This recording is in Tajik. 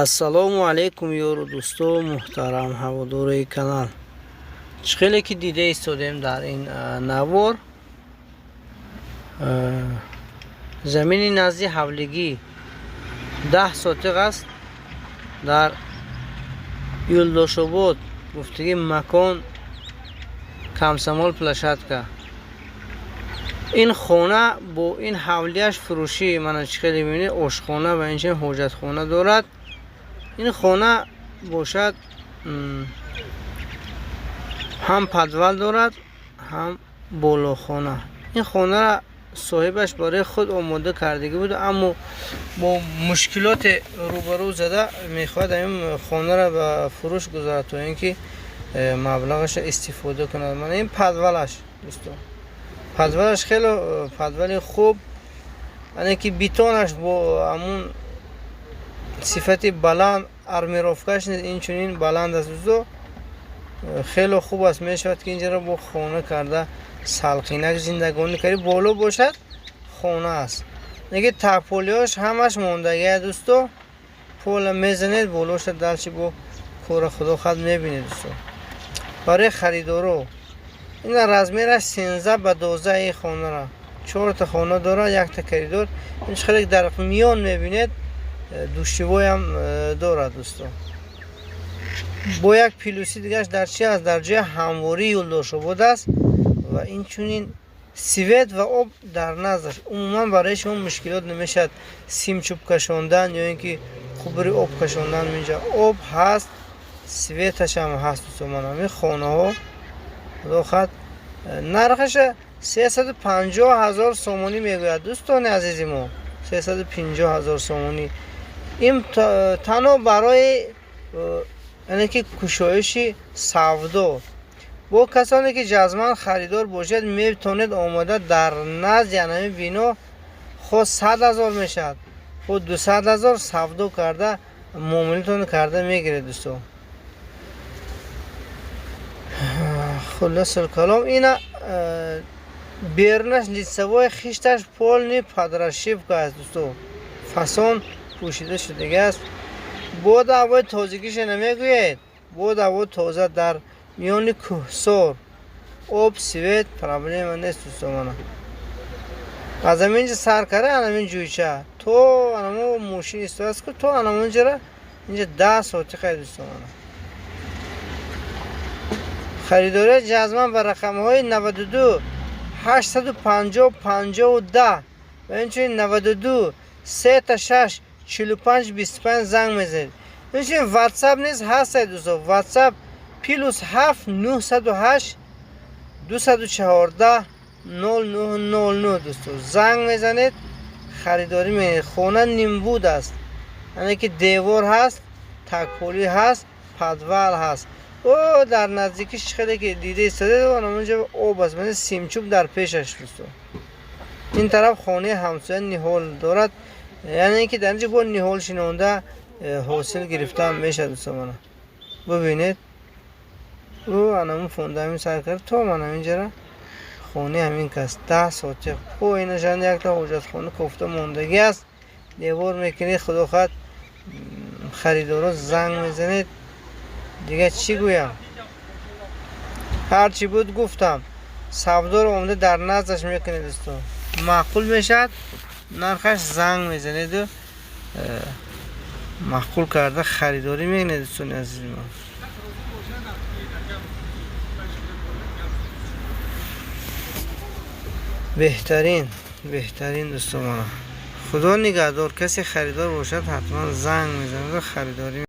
Ассалому алайкум, ёру дӯсто, муҳтарам ҳаводорои канал. Чӣ хеле ки дида истодем дар ин навор, замини назди ҳавлигӣ 10 сотиқ аст дар Юлдошобод, гуфтагӣ макон Комсомол площадка. Ин хона бо ин ҳавлияш фурӯшӣ. Мана, чӣ хеле мебинед, ошхона ва инчунин ҳоҷатхона дорад. Ин хона бошад, ҳам подвал дорад, ҳам болохона. Ин хонара соҳибаш барои худ омода кардагӣ буд, аммо бо мушкилоте рӯбарӯ зада, мехоҳад ин хонара ба фурӯш гузорад, то ин ки маблағаша истифода кунад. Мана ин подвалаш, дӯстон, подвалаш хеле подвали хуб, яъне ки бетонаш бо ҳамун сифати баланд, армировкаш низ инчунин баланд аст. Дӯсто, хеле хуб аст. Мешавад ки инҷаро бо хона карда, салқинак зиндагонӣ карди. Боло бошад, хона аст. Неки тагполиҳош ҳамаш мондагия, дӯсто. Пола мезанед, болоша дальше бо кора худо хад мебинед. Дӯсто, барои харидоро ина размераш 13 ба 12. Ин хонара чорта хона дорад, якта коридор. Ин хеле дар миён мебинед, душевойам дорад. Дӯсто, бо як плюси дигараш дар чи аст? Дар ҷои ҳамвории Юлдошобод аст ва инчунин свет ва об дар наздаш. Умуман барои шумо мушкилот намешавад, симчӯб кашондан ё ин ки қубури об кашондан. Инҷа об ҳаст, светашам ҳаст. Дӯсто, ман ҳамин хонаҳо, худо хоҳад, нархаша 350 000 сомонӣ мегӯяд. Дӯстони азизи мо, 350 000 сомонӣ. Ин танҳо барои, яъне ки, кушоиши савдо. Бо касоне ки ҷазман харидор бошед, метавонед омода дар назди анами бино, хо 100 000 мешавад, хо 200 000, савдо карда, муомилатон карда мегиред. Дӯсто, хулосул калом, ина берунаш лицевой хишташ полный под расшивка аст. Дӯсто, фасон пӯшида шудагӣ аст. Бо даъвои тозагиша намегӯед, бо даъвои тоза, дар миёни кӯҳсор, об, свет проблема нест. Дӯсто, мана, аз ҳаминҷа сар карда, анамин ҷӯйча то анамо мошин истодааст ку, то анамонҷара инҷа 10 сотиқа. Дӯсто, мана, харидории ҷазман ба рақамҳои 92 850 50 10 ва инчунин 92 3 6 45 25 занг мезанед. Инчунин Ватсап низ ҳастад, дӯсто. Ватсап +7 908 214 0909. Дӯсто, занг мезанед, харидорӣ мекунед. Хона нимбуд аст, яъне ки девор ҳаст, тагполӣ ҳаст, подвал ҳаст. О, дар наздикиш хеле ки дида истода, онҷо об аст, мана симчӯб дар пешаш. Дӯсто, ин тараф хонаи ҳамсоя ниҳол дорад, яъне ки дар инҷо бо ниҳол шинонда, ҳосил гирифта мешавад. Дӯсто, мана, бубинед, ӯ анамун фундамент сар кард то мана инҷара хонаи ҳамин кас, 10 сотиқ. Поинашан якта ҳоҷатхона кофта мондагӣ аст, девор мекунед. Худо хоҳад, харидоро занг мезанед. Дигар чӣ гӯям? Ҳарчи буд, гуфтам. Савдоро омада дар наздаш мекунед. Дӯсто, маъқул мешавад нархаш, занг мезанеду маъқул карда харидорӣ мекунед. Дӯстони азизи ман, беҳтарин, беҳтарин. Дӯсто, мана, худо нигаҳдор. Касе харидор бошад, ҳатман занг мезанаду харидорӣ.